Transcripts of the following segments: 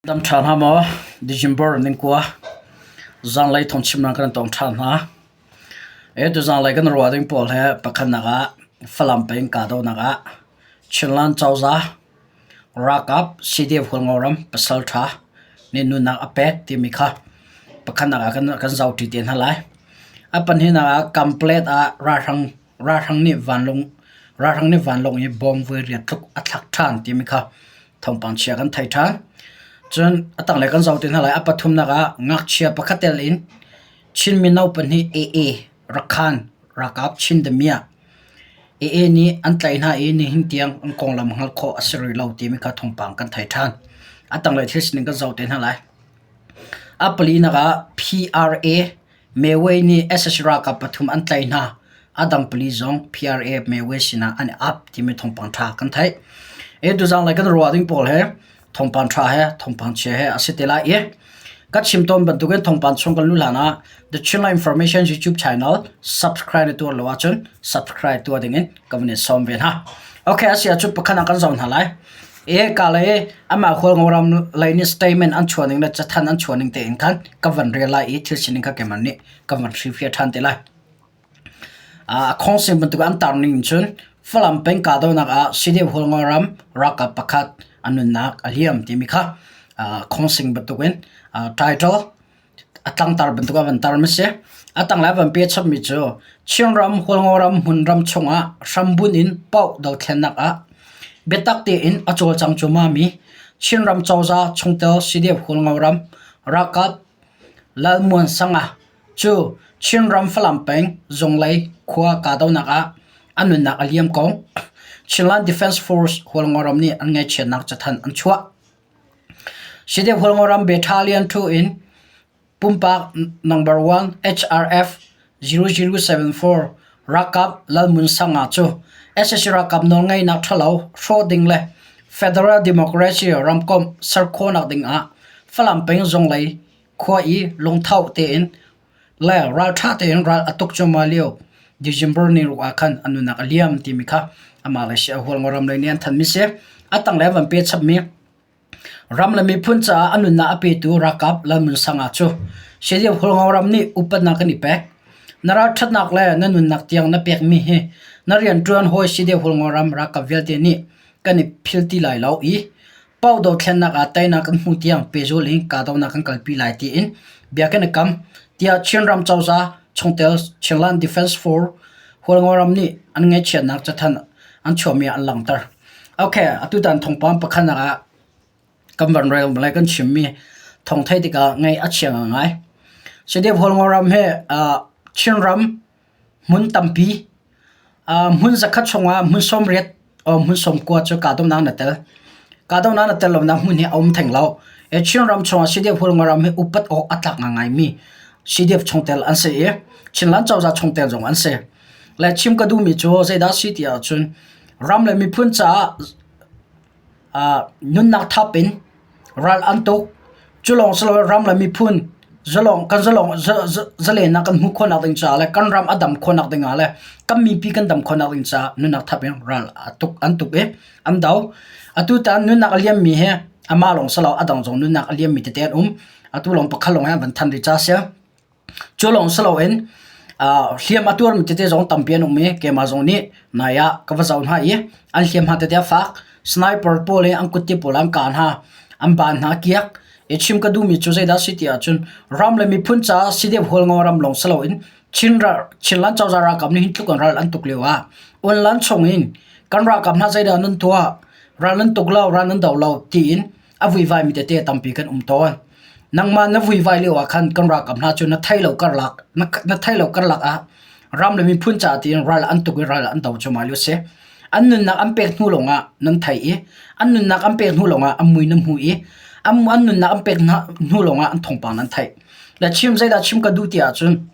Dam ṭha hna maw? December ningkua zanlei thawngchimnak kan tong ṭhan hna. E tuzanlei kan ruah ding pawl he pakhatnak ah Falam peng kahdohnak ah Chinland cozah ralkap CDF Hualngoram pasal ṭha nih nunnak a pek timi kha pakhatnak ah kan zohṭi te hna lai. A pahnihnak ah Kamplet ah ralhrang ralhrang nih vanlawng ralhrang nih vanlawng i bom voi riat tluk a thlak ṭhan timi kha thawngpang chia kan thei ṭhan. Cun a tanglei kan zoh te hna lai. A pathumnak ah ngakchia pakhat tel in Chin mino pahnih AA Rakhan ralkap Chin damiah AA nih an tlaih hna i nihin tiang an konglam hngalh khawh a si rih lo timi kha thawngpang kan thei ṭhan. A tanglei thil sining kan zoh te hna lai. A palinak ah PRA Mewei nih sac ralkap pathum an tlaih hna. A dang pali zong PRA Mewei sinah an i ap timi thawngpang ṭha kan theih. E tuzanglei kan ruah ding pawl he thawngpang ṭha he thawngpang chia he a si te lai i ka chim tawn bantukin thawngpang chung kan luh hlan ah The Chinland Information YouTube channel subscribe na tuah lo ahcun subscribe tuah dingin ka van in sawm ve hna. Okay, a si ahcun pakhat ah kan zoh hna lai. E ka lei amah Hualngoram lei nih statement an chuah ning le cathanh an chuah ning tein khan ka van rel lai i thil sining kha keimah nih ka van hrilhfiah ṭhan te lai. A khawngsim bantuk an tar ning cun Falam peng kahdohnak ah CDF Hualngoram ralkap pakhat a nunnak a liam timi kha khawngsing bantukin title A tlangtar bantuk a van tar mi si. A tanglei a van pe chapmi cu Chinram Hualngoram hmunram chungah hrambunh in paoh dothlennak ah biatak tein a cawlcang cuahmahmi Chinram cozah chungtel CDF Hualngoram ralkap Lalmuansanga cu Chinram Falam peng Zunglei khua kahdohnak ah a nunnak a liam ko. Chinland Defense Force Hualngoram nih an ngaihchiatnak cathanh an chuah. CDF Hualngoram Battalion 2 in pumpak number 1 HRF 0074 ralkap Lalmunsanga cu sac ralkap nawlngeihnak ṭhalo hrawh ding le Federal Democracy ramkomh ser khawhnak ding ah Falam peng zunglei khua i lungtho tein le ralṭha tein ral a tuk cuahmah lio December ni ruk ah khan a nunnak a liam timi kha amah le si a Hualngoram lei nih an thanmi si. A tanglei an van pe chapmi ram le miphun caah a nunnak a petu ralkap Lalmunsanga cu CDF Hualngoram nih upatnak kan i pek. Na ralṭhatnak le na nunnak tiang na pekmi hi na rianṭuan hawi CDF Hualngoram ralkap vialte nih kan i phil ti lai lo i Pau dothlennak ah teinak kan hmu tiang pehzul in kahdohnak kan kalpi lai tiin bia kan i kam, tiah Chinram cozah chungtel Chinland Defense Force Hualngoram nih an ngaihchiatnak cathanh an chuahmi ah an langhter. Okay, atutan thawngpang pakhatnak ah kan van rel le kan chimmi thawng theih tikah ngaih a chia ngai. CDF Hualngoram hi Chinram hmun tampi hmun zakhat chungah hmun sawmriat or hmun sawmkua cu kahdohnak na tel. Kahdohnak na tel lonak hmun hi a um theng lo. Chinram chungah CDF Hualngoram hi upat awk a tlak ngaingaimi CDF chungtel an si i Chinland cozah chungtel zong an si. Le chim ka duhmi cu zeidah a si ti ahcun ram le miphun caah nunnak thap in ral an tuk. Cu lawng si loin ram le miphun zalong kan zalong zalennak kan hmuh khawhnak ding caah le kan ram a dam khawhnak ding ah le kan mipi kan dam khawhnak ding caah nunnak thap in ral a tuk an tuk i an do. Atu tan nunnak a liammi hi amah lawng si lo a dang zong nunnak a liammi tete an um. Atu lawng pakhat lawng hi an van than rih ca si. Cu lawng si loin hliam a tuarmi tete zong tampi an um i keimah zong nih nai ah ka va zoh hna i an hliamhma tete a fak. Sniper pawl i an kutke pawl an kah hna, an baan hna a kiak. I chim ka duhmi cu zeidah a si ti ahcun ram le miphun caah si deuh Hualngo ram lawng si loin Chinland cozah ralkap nih hin tluk in ral an tuk lio ah Unland chung in kan ralkap hna zeidah nan tuah, ral nan tuk lo, ral nan do lo tiin a vuivaimi tete tampi kan um tawn. Nangmah na vuivai lio ah khan kan ralkap hna cu na thei lo karlak na thei lo karlak ah ram le miphun caah tiin ral an tuk i ral an do cuahmah lio si. An nunnak an pek hnu lawngah nan thei i an nunnak an pek hnu lawngah an mui na hmu i an nunnak an pek hnu lawngah an thawngpang nan theih. Le chim zeidah chim ka duh ti ahcun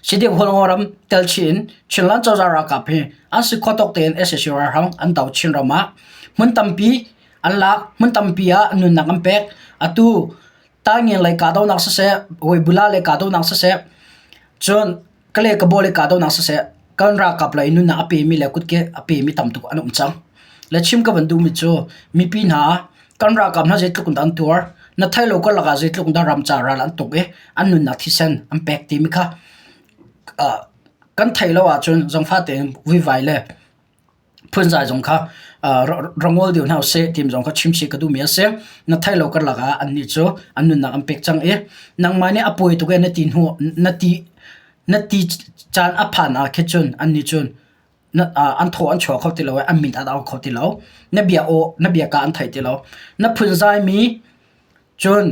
Sidip Hualngoram telchih in Chinland cozah ralkap hi an si khawh tawk tein sac ralhrang an do Chinram ah hmun tampi an lak, hmun tampi ah nunnak an pek. Atu Taingen lei kahdohnak siseh, Weibula lei kahdohnak siseh, cun Kale Kabaw lei kahdohnak siseh, kan ralkap lei nunnak a pemi le kutke a pemi tam tuk an um cang. Le chim ka van duhmi cu mipi hna kan ralkap hna zeitluk in dah an tuar. Na thei lo karlak ah zeitluk dah ram ca ral an tuk i an nunnak thisen an pek timi kha kan theih lo ahcun zangfah tein vuivai le phunzai zong kha ra ngol deuh hna usih timi zong kha chimchih ka duhmi a si. Na theih lo karlak ah annih cu an nunnak an pek cang i nangmah nih a pawi tuk ee na ti hnu na ti na ti caan a phan ah khin cun annih cun an thaw an chuak kho ti lo i an min an au kho ti lo. Na bia aw na bia ka an thei ti lo. Na phunzaimi cun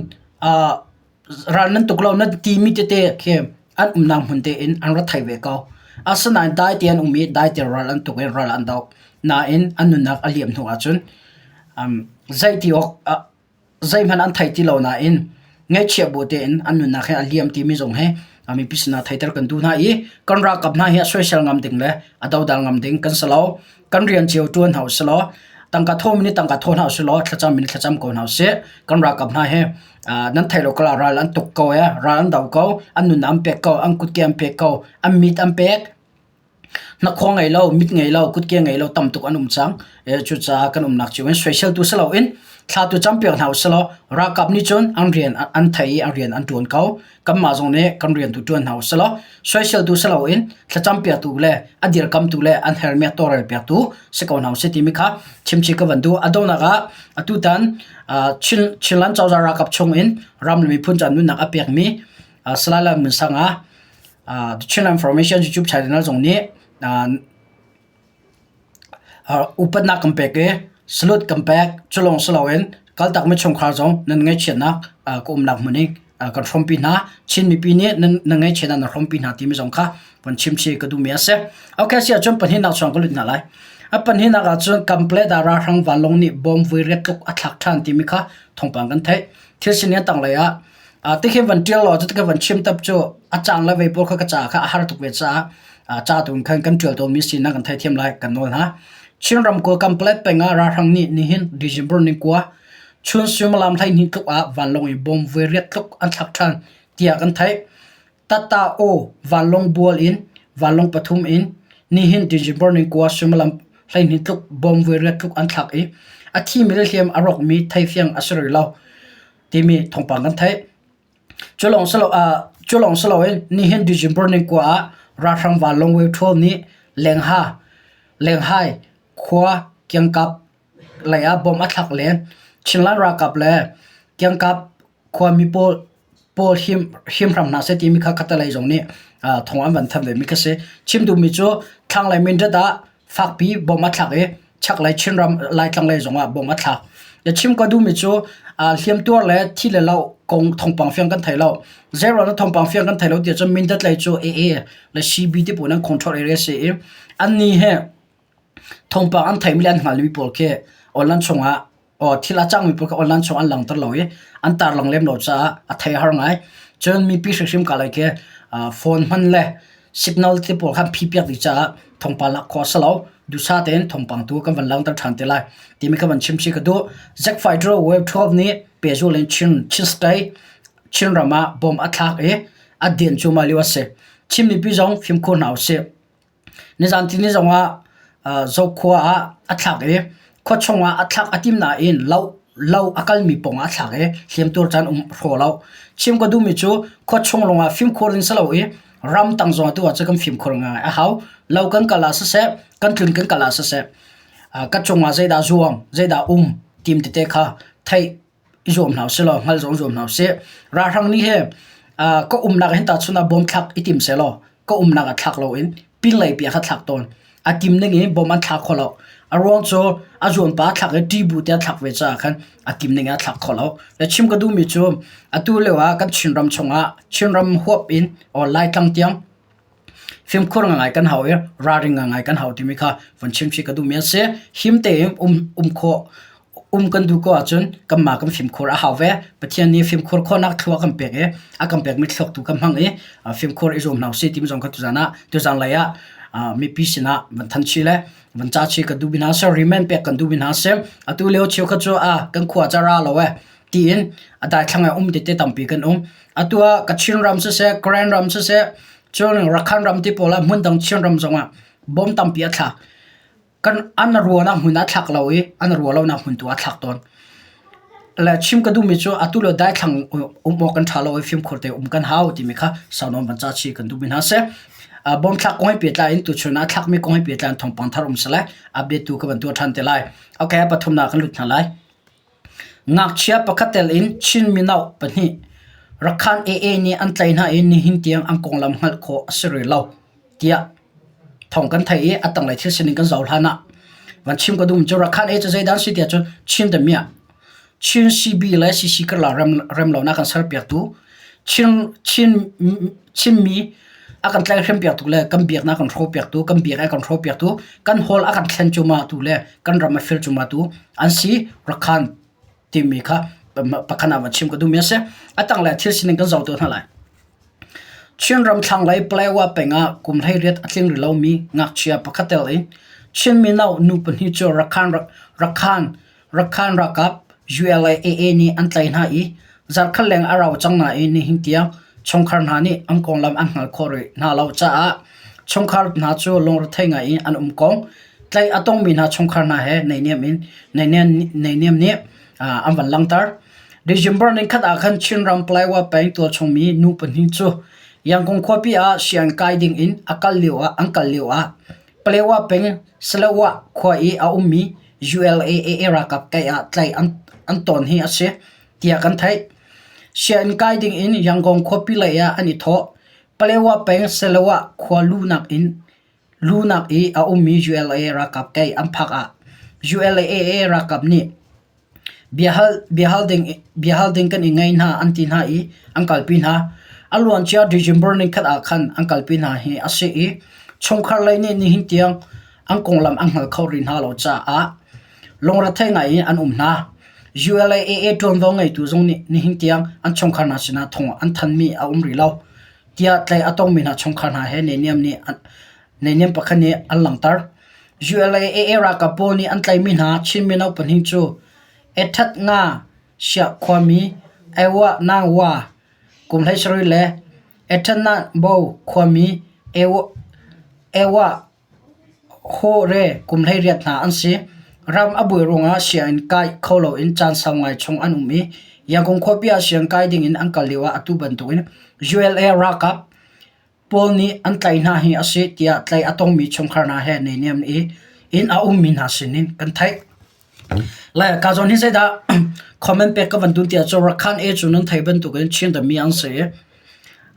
ral nan tuk lo na timi tete khi an umnak hmun tein an ra thei ve ko. Asinain dai te an um i dai te ral an tuk i ral an doh. Nain an nunnak a liam hnu ahcun zei ti awk zeihmanh an thei ti lo nain ngaihchia bu tein an nunnak he a liam timi zong hi mipi sinah theiter kan duh hna i kan ralkap hna hi a soisel ngam ding le a dodal ngam ding kan si lo. Kan rian cio ṭuan hna usih law tangka thawmi nih tangka thaw hna usih law thlacam in thlacam ko hna usih. Kan ralkap hna hi nan theih lo kala ral an tuk ko ee, ral an do ko, an nunnak an pek ko, an kutke an pek ko, an mit an pek. Hnakhaw ngei lo, mit ngei lo, kutke ngei lo tam tuk an um cang. Cucaah kan umnak cio in soisel tu si loin thla tu campiak hna usih law ralkap nih cun an rian an thei i an rian an ṭuan ko. Kanmah zong nih kan rian tu ṭuan hna usih law soisel tu si loin thlacam piaktu le a dirkamtu le an hermi a tawlrel piaktu si ko hna usih timi kha chimchih ka van duh. A donghnak ah atutan Chin Chinland cozah ralkap chung in ram le miphun ca nunnak a pekmi Salai Lal Mun Sang ah The Chinland Information YouTube channel zong nih upatnak kan pek i salute kan pek. Cu lawng si loin kaltakmi chungkhar zong nan ngaihchiatnak ka umnak hmun i kan hrawmpi hna. Chin mipi nih nan ngaihchiatnak nan hrawmpi hna timi zong kha von chimchih ka duhmi a si. Okay, si ahcun pahnihnak chuang ka lut hna lai. A pahnihnak ahcun Kample da ralhrang vanlawng nih bom vui riat tluk a thlak ṭhan timi kha thawngpang kan theih. Thil sining a tanglei ah Tikhin van ṭial law cutikhin van chim tap cu a caan le vei pawl kha ka ca kha a har tuk ve caah ca tu in khan kan ṭial tawnmi sinak kan theithiam lai kan nawl hna. Chin ramkulh Kanpalet peng ah ralhrang nih nihin December ni kua chun suimilam 12 tluk ah vanlawng in bom voi riat tluk an thlak ṭhan tiah kan theih. Tata-aw vanlawng bual in vanlawng pathum in nihin December ni kua suimilam 12 tluk bom voi riat tluk an thlak i a thimi le hliam a rawkmi theifiang a si rih lo. timi thawngpang kan theih. Cu lawng si lo ah cu lawng si loin nihin December ni kua ah ralhrang vanlawng wave ṭhawl nih Lengha Lenghai khua kiangkap lei ah bomb a thlak len. Chinland ralkap le kiangkap khuami pawl pawl him himhram hna seh timi kha khatalei zong nih thawng an van thanh vemi kha si. Chim duhmi cu thlanglei Mindat ah fakpi bom a thlak i chaklei Chinram Laitlang lei zongah bom a thlak. Na chim ka duhmi cu hliamtuar le thi le lo kong thawngpang fiang kan thei lo. Zeiruang dah thawngpang fiang kan thei lo tiah cun Mindat lei cu AA le CB ti pawl an control area si i annih he thawngpang an theimi le an hngalmi pawl khi online chungah Aw thil a cangmi pawl kha online chung an langhter lo i an tarlang lem lo caah a thei a har ngai. Cun mipi hrimhrim ka lei khi phone hman le signal te pawl kha an phihpiak dih caah thawngpang lak khawh a si lo. Duhsah tein thawngpang tu kan van langhter ṭhan te lai timi kha van chim chih ka duh. Zack Fighter Wave 12 nih pehzul in Chin Chin State Chinram ah bomb a thlak i a den cuahmah lio a si. Chin mipi zong fimkhur hna usih. Nizan tini zongah Zokhua ah a thlak i khuachung ah a thlak a tim nain lo lo a kalmi pawngah a thlak i hliamtuar caan um hraw lo. Chim ka duhmi cu khuachung lawngah fimkhur ding si lo i ramtang zongah tu ahcun kan fimkhur ngai a hau. Lo kan kal ah siseh, kan tlun kan kal ah siseh, ka cungah zeidah zuang, zeidah um tim tete kha theih i zuam hna usih law hngal zong zuam hna usih. Ralhrang nih hi ka umnak hin tahchun ah bom thlak i tim sehlaw ka umnak ah thlak loin pinlei pi ah kha thlak tawn. A tim ning in bom an thlak kho lo. A ruang cu a zuanpa a thlak i ṭibu te a thlak ve caah khan a tim ning in a thlak kho lo. Le chim ka duhmi cu atu lio ah kan Chinram chungah Chinram huap in or Laitlang tiang Fimkhur ngangai kan hau i ralring ngangai kan hau timi kha von chimchih ka duhmi a si. Him tein um, um khawh um kan duh ko ahcun kanmah kan fimkhur a hau ve. Pathian nih fimkhur khawhnak thlua kan pek i a kan pekmi thluak tu kan hmang i fimkhur i zuam hna usih timi zong kha tuzan ah tuzan lei ah mipi sinah van than chih le van ca chih ka duh bi hna seh remand pek kan duh bi hna seh atu lio cheukhat cu a kan khua ca ra lo e tiin a daithlang ah um tete tampi kan um. Atu ah Kachin ram siseh, Karen ram siseh, cun Rakhine ram ti pawl ah hmundang Chin ram zongah bom tampi a thlak. Kan an ruahnak hmun ah thlak lo i an ruah lonak hmun tu ah thlak tawn. Le chim ka duhmi cu atu le daithlang um awk kan ṭha lo i fimkhur te um kan hau timi kha saunawn van ca chih kan duhmi hna si. Bomthlak kong he pehtlai in tuchun ah thlakmi kong he pehtlai in thawngpang thar um sile update tu ka van tuah ṭhan te lai. Okay, pathumnak kan lut hna lai. Ngakchia pakhat tel in Chin mino pahnih Rakhan AA nih an tlaih hna i nihin tiang an konglam hngalh khawh a si rih lo tiah thawng kan theih i a tanglei thil sining kan zoh hlan ah van chim ka duhmi cu Rakhan A cu zeidah an si tiah cun Chin damiah Chin CB le CC karlak rem remlonak kan serpiaktu Chin Chin Chinmi a kan tlaihhrem piaktu le kan biaknak kan hrawhpiaktu kan biak a kan hrawhpiaktu kan hawl a kan thlen cumatu le kan ram a fir cumatu an si Rakhan timi kha pakhat ah van chim ka duhmi a si. A tanglei thil sining kan zoh tuah hna lai. Chinram thlanglei Palawa peng ah kum 18 a tling rih lomi ngakchia pakhat tel in Chin mino nu pahnih cu Rakhan Rakhan Rakhan ralkap ULA-AA nih an tlaih hna i zarhkhat leng a rau cang nain nihin tiang chungkhar hna nih an konglam an hngalh khawh rih hna lo caah chungkhar hna cu lungrethei ngai in an um kong tlaih a tongmi hna chungkhar hna he naihniam in naihniam nih an van langhter. December nikhat ah khan Chinram Palawa peng tualchungmi nu pahnih cu Yangon khuapi ah sianginn kai ding in a kal lio ah an kal lio ah Palawa peng Salawah khua i a ummi ULAAA ralkap kaih ah tlaih an tawn hi a si tiah kan theih. Sianginn kai ding in Yangon khuapi lei ah an i thawh. Palawa peng Salawah khua luhnak in luhnak i a ummi ULA ralkap kaih an phak ah ULAAA ralkap nih Biahal ding kan i ngei hna an ti hna i an kalpi hna. A luancia December nikhat ah khan an kalpi hna hi a si i chungkhar lei nih nihin tiang an konglam an hngal kho rih hna lo caah lungrethei ngai in an um hna. ULAAA ṭuanvo ngeitu zong nih nihin tiang an chungkhar hna sinah thawng an thanmi a um rih lo tiah tlaih a tongmi hna chungkhar hna he neihniam pakhat nih an langhter. ULAAA ralkap pawl nih an tlaihmi hna Chin mino pahnih cu Ethat Nga Siah khuami Awa Nang Wa kum 17 le Ethanah Bo khuami Awa Haw Re kum 18 hna an si. Ram a buai ruangah sianginn kai kho loin caan sau ngai chung an um i Yangon khuapi ah sianginn kai dingin an kal lioah atu bantukin ULA ralkap Paul nih an tlaih hna hi a si tiah tlaih a tongmi chungkhar hna he neihniam i inn a ummi hna sinin kan theih. Le ka zawn hi zeidah comment pek ka van dun tiah cu Rakhan E cu nan thei bantukin Chin rammi an si.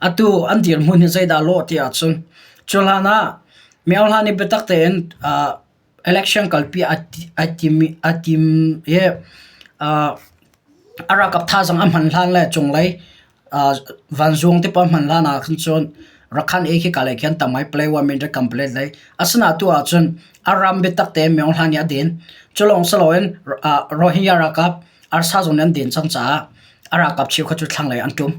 Atu an dirhmun hi zeidah lawh tiah cun cu hlan ah Myo Hlan nih biatak tein election kalpi a tim a tim i a ralkap thazaang a hman hlan le cunglei vanzuang te pawl hman hlan ah khan cun Rakhan e khi ka lei khian tam ngai play wa min rak complete lei asina tu ah cun a ram biatak te Myo Hlan nih a den cu lawng si loin Rohingya ralkap arsa zong nih an den cang caah a ralkap cheukhat cu thlanglei an ṭum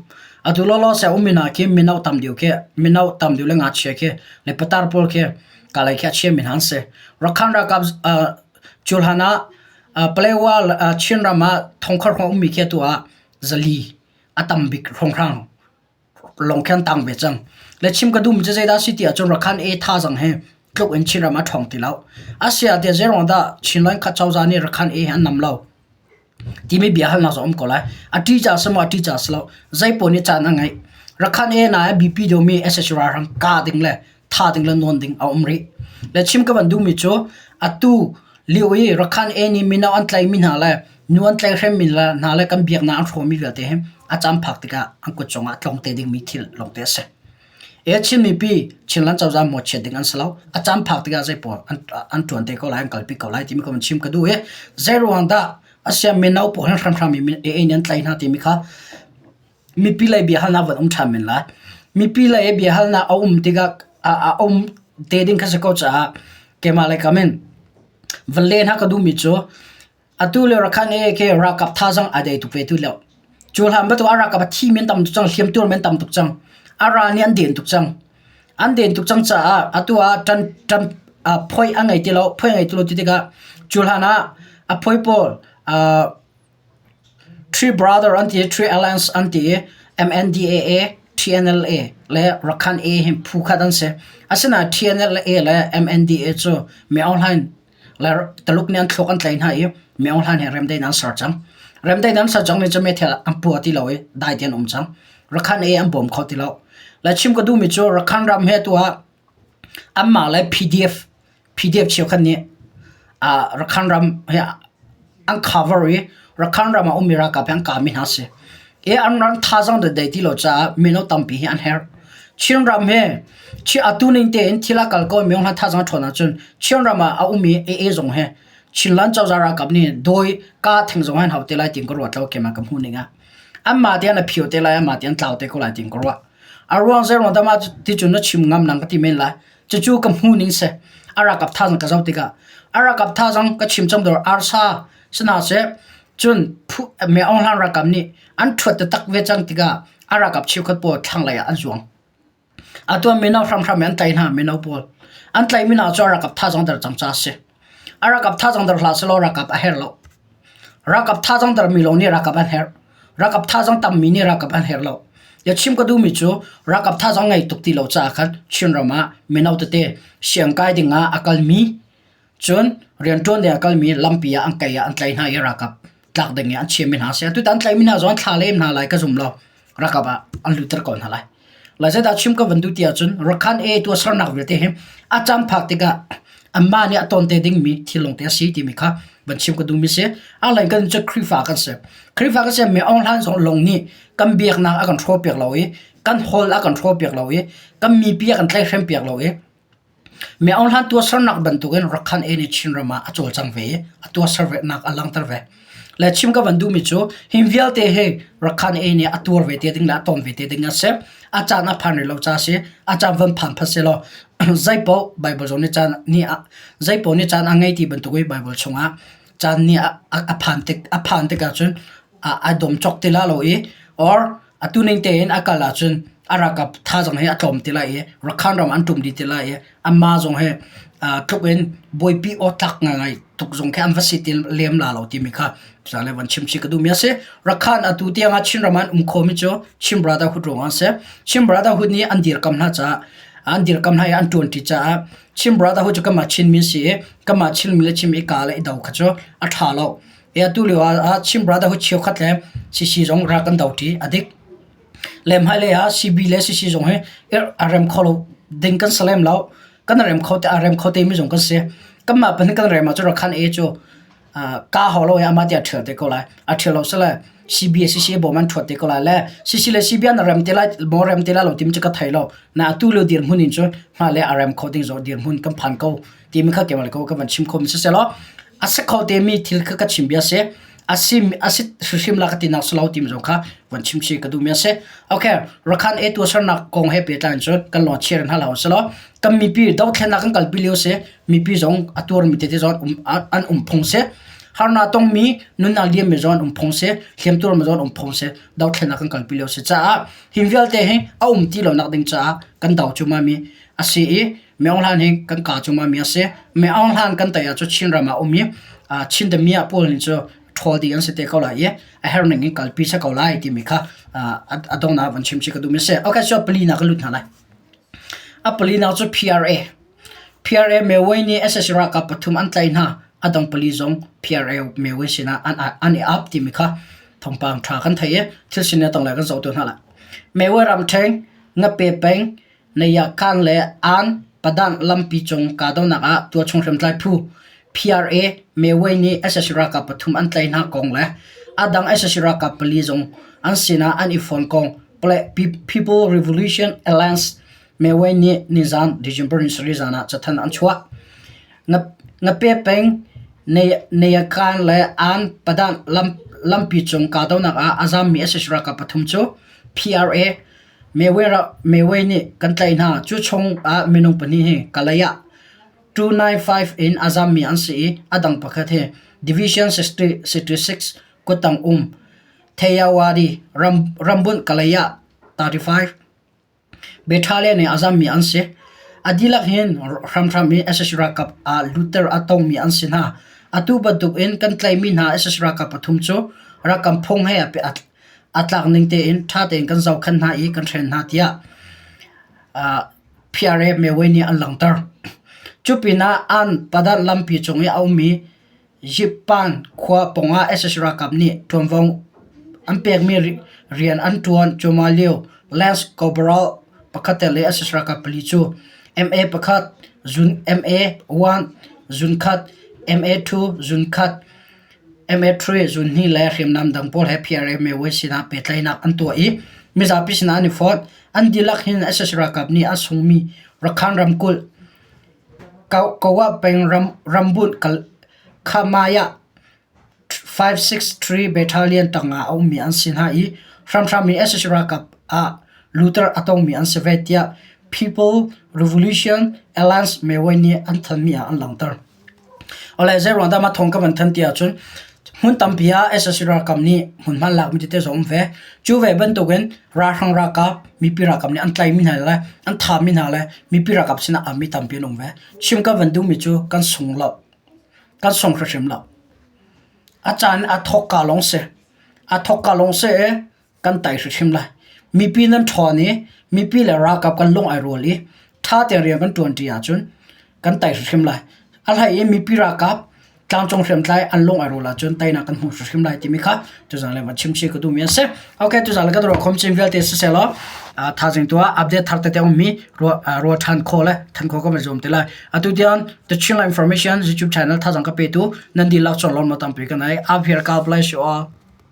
atu lawlaw se um mi hna khi mino tam deuh khi mino tam deuh le ngakchia khi le patar pawl khi ka lei khi a chia mi hna an si Rakhan ralkap cu hlan ah Palewa Chinram ah thongkhar hrawng ummi khi atu ah zali a tam bik hrawnghrang lawng khi an tang ve cang. Le chim ka duhmi cu zeidah si ti ahcun Rakhan e thazaang he tluk in Chinram a ṭhawng ti lo. Asia tiah zeiruang dah Chinland kha cozah nih Rakhan e an nam lo timi bia halnak zong um ko lai. A ṭi ca si maw a ṭi ca si lo. Zei paoh nih caan a ngeih. Rakhan e na BP deuhmi SH ralhrang ka ding le tha ding le nawn ding a um rih. Le chim ka van duhmi cu atu lio i Rakhan e nih mino an tlaihmi hna le nu an tlaihhremmi hna le kan biaknak an hrawmmi vialte hi a caan phak tikah an kut cungah tlong te dingmi thil lawngte a si. E Chin mipi Chinland cozah mawhchiat ding an si lo. A caan phak tikah zei pawl an, an ṭuan te ko lai, an kalpi ko lai timi ka van chim ka duh i zei ruang dah asia mino pawl hin hramhram in AA nih an tlaih hna timi kha Mipi lei biahalnak van um ṭhan men lai. Mipi lei biahalnak a um tikah a um te ding kha si ko caah keimah lei kam in van len ha ka duhmi cu atu lio Rakhan ee ke ralkap thazaang ai dei tuk ve tu lo. Cu hlan bantuk a ralkap a thi men tam tuk cang, hliamtuar men tam tuk cang. A ral nih an den tuk cang. An den tuk cang caah atu ah ṭan ṭan phoi a ngei ti lo, phoi a ngei ti lo ti tikah cu hlan ah a phoi pawl Three Brother an ti i Three Alliance an ti i MNDAA, TNLA le Rakhan A hi phu khat an si. Asinain TNLA le MNDA cu Myo Hlaing le Taluk nih an thluak an tlaih hna i Myo Hlaing he remdaih in an ser cang. Remdaihnak an ser cang mi cu meithal an pua ti lo i dai tein an um cang. Rakhan ei an bawm kho ti lo. Le chim ka duhmi cu Rakhan ram he tu ah anmah le PDF PDF cheukhat nih Rakhan ram he an cover i Rakhan ram ah ummi ralkap he an kahmi hna a si. I an ram thazaang dai ti lo caah mino tampi hi an herh. Chin ram hi atu ning tein thil a kal ko i minung hna thazaang a ṭhawn ahcun Chin ram ah a ummi AA zong hi Chinland cozah ralkap nih dawi ka theng zong an hau te lai tiin ka ruat lo keimah ka hmuh ning ah. Anmah te an a phio te lai anmah te an tlau te ko lai tiin ka ruah. A ruang zeiruang dah mah ti cun na chim ngam nang ka ti men lai. Cucu ka hmuh ning si. A ralkap thazaang ka zoh tikah a ralkap thazaang ka chim cang dawr arsa sina seh cun phu Me Aung Hlaing ralkap nih an ṭhuat taktak ve cang tikah a ralkap cheukhat pawl thlanglei ah an zuang. Atu ah mino hramhram in an tlaih hna mino pawl. An tlaihmi hna cu a ralkap thazaang der cang caah a si. A ralkap thazaang der hlah sehlaw ralkap a herh lo. Ralkap thazaang dermi lawng nih ralkap an herh. Ralkap thazaang tammi nih ralkap an herh lo. Ya chim ka duhmi cu ralkap thazaang ngei tuk ti lo caah khan Chinram ah mino tete siangkai ding ah a kalmi Cun rianṭuan ding a kalmi lampi ah an kei ah an tlaih hna i ralkap tlak ding i an chiahmi hna a si. Atutan an tlaihmi hna zong an thla lem hna lai ka zum lo. Ralkap ah an lutter ko hna lai. Lai zeidah chim ka van duh ti ahcun Rakhan A tuahsernak vialte hi a caan phak tikah anmah nih a ton te dingmi thil lawngte a si timi kha van chim ka duhmi si. A hlei kan cu Khrihfa kan si. Khrihfa kan si mi Aung Hlan zong lawng nih kan biaknak a kan hrawhpiak lo i kan hall a kan hrawhpiak lo i kan mipi a kan tlaihhrem piak lo i Mi Aung Hlan tuahsernak bantukin Rakhan A nih Chinram ah a cawlcang ve i a tuahsernak a langhter ve. Le chim ka van duhmi cu hi vialte hi Rakhan A nih a tuar ve te ding le a ton ve te ding a si. A caan a phan rih lo ca a si. A caan van phan phat sehlaw zeipaoh Bible zong nih caan nih a zeipaoh nih caan a ngei ti bantuk i Bible chungah caan nih a phan tik a phan tikah cun a dom cawk ti la lo i or Atu ning tein a kal ahcun a ralkap thazaang hi a tlawm ti lai i Rakhan ram an ṭum dih ti lai i anmah zong hi tluk in buaipi awtlak ngaingai tuk zong khi an va si ti lem la lo timi kha le van chim chih ka duhmi a si. Rakhan atu tiang ah Chin ram ah an um khomi cu Chin Brotherhood ruangah a si. Chin Brotherhood nih an dirkam hna caah an dirkam hna i an ṭuanṭi caah Chin Brotherhood cu kanmah Chinmi si i kanmah Chinmi le Chinmi i kaa le i do kha cu a ṭha lo. Atu lio ah Chin Brotherhood cheukhat le CC zong rak kan doṭi a dik. Le hmailei ah CB le CC zong hi a rem kho lo ding kan si lem lo. Kan rem kho te a rem kho te mi zong kan si. Kanmah pahnih kan rem ahcun Rakhan A cu ka hau lo i amah tiah a ṭhial te ko lai. A ṭhial lo sile CB le CC bawm an ṭhuat te ko lai le CC le CB an rem te lai maw rem te lai lo timi cu ka thei lo. Na atu lio dirhmun in cun hmailei a rem kho ding zong dirhmun kan phan ko. Timi kha keimah le ka van chim khomi siselaw a si kho temi thil kha ka chim bia si. A si a si hrimhrim la ka tinak si lo timi zong kha van chim chih ka duhmi a si. Okay, Rakhan e tuahsernak kong he pehtlai in cun kan lawng chia hna hlah usih kan mipi dothlennak kan kalpi lio si. Mipi zong a tuarmi tete zong an um phung si. Harnak tongmi nunnak liammi zong an um phung si. Hliamtuarmi zong an um phung si. Dothlennak kan kalpi lio si caah hi vialte hi a um ti lonak ding caah kan do cuahmah mi a si i Myo Hlan hi kan kaa cungah mi a si. Myo Hlan kan tei ahcun Chinram ah um i Chin damiah pawl nih cu ṭhawl dih an si te ko lai i a herh ning in kalpi si ko lai timi kha a donghnak van chim chih ka duhmi a si. Okay, so palinak ka lut hna lai. A palinak cu PRA. PRA Mewei nih SSC ralkap pathum an tlaih hna. A dang pali zong PRA Mewei sinah an i ap timi kha thawngpang ṭha kan thei i thil sining a tanglei kan zoh tu hna lai. Mewei ramṭheng, Ngape peng, Nayakhan le Ann Padang lampi cung kahdohnak ah tualchung hriamtlai phu PRA Mewei nih sac ralkap pathum an tlaih hna kong le a dang sac ralkap pali zong an sinah an i fon kong People Revolution Alliance Mewei nih nizan December ni sarih zan ah cathanh an chuah. Ngape peng Nayakhan le Ann Padang lampi cung kahdohnak ah a zaammi sac ralkap pathum cu PRA Mewei nih kan tlaih hna. Cu chung ah minung pahnih hi Kalay ah 295 in a zammi an si i a dang pakhat hi Division 66 kuttang um Thayawady rambunh Kalay ah 35 Battalion in a zammi an si. A dihlak hin hramhram in sac ralkap ah lutter a tongmi an si hna. Atu bantuk in kan tlaihmi hna sac ralkap pathum cu ralkap phung he a tlak ning tein ṭha tein kan zohkhenh hna i kan hren hna tiah PRA Mewei nih an langhter. Cu pinah an Padan lampi cung i a ummi Yippan khua pawngah sac ralkap nih ṭuanvo an pekmi rian an ṭuan cuahmah lio Lance Corporal pakhat le sac ralkap pali cu MA pakhat, zun MA 1, zun khat, MA 2, zun khat, MA 3, zun hnih le hriamnam dang pawl he PRMAY sinah pehtlaihnak an tuah i mizapi sinah an i fonh. An dihlak hin sac ralkap nih a sungmi Rakhine ramkulh Kawah peng rambunh Khamaya 563 Battalion tangah a ummi an si hna i hramhram in sac ralkap ah lutter a tongmi an si ve tiah People Revolution Alliance Meway nih an thanhmi ah an langhter. Awle zeiruang dah mah thawng ka van thanh ti ahcun hmun tampi ah sac ralkap nih hmunhma lakmi tete zong um ve. Cu ve bantukin ralhrang ralkap mipi ralkap nih an tlaihmi hna le an thahmi hna le mipi ralkap sinah a mi tampi an um ve. Chim kan van duhmi cu kan sung lo. Kan sung hrimhrim lo. A caan a thawkka lawng si. A thawkka lawng si i kan tai hrimhrim lai. Mipi nan ṭhawn i mipi le ralkap kan lung ai rual i ṭha tein rian kan ṭuanṭi ahcun kan tai hrimhrim lai. A hlei in mipi ralkap tlangcung hriamtlai an lung ai rual ahcun teinak kan hmu hrimhrim lai timi kha tuzaan le van chimchih ka duhmi a si. Okay, tuzaan le kan ruah chin vialte siseh law thaizing tu ah update thar tete ummi ruah ṭhan khawh le than khawh ka van zuam te lai. Atu tiang The Chinland Information YouTube channel thazang ka petu nan dihlak cun lawmnak tampi ka nei. Up here God bless you all.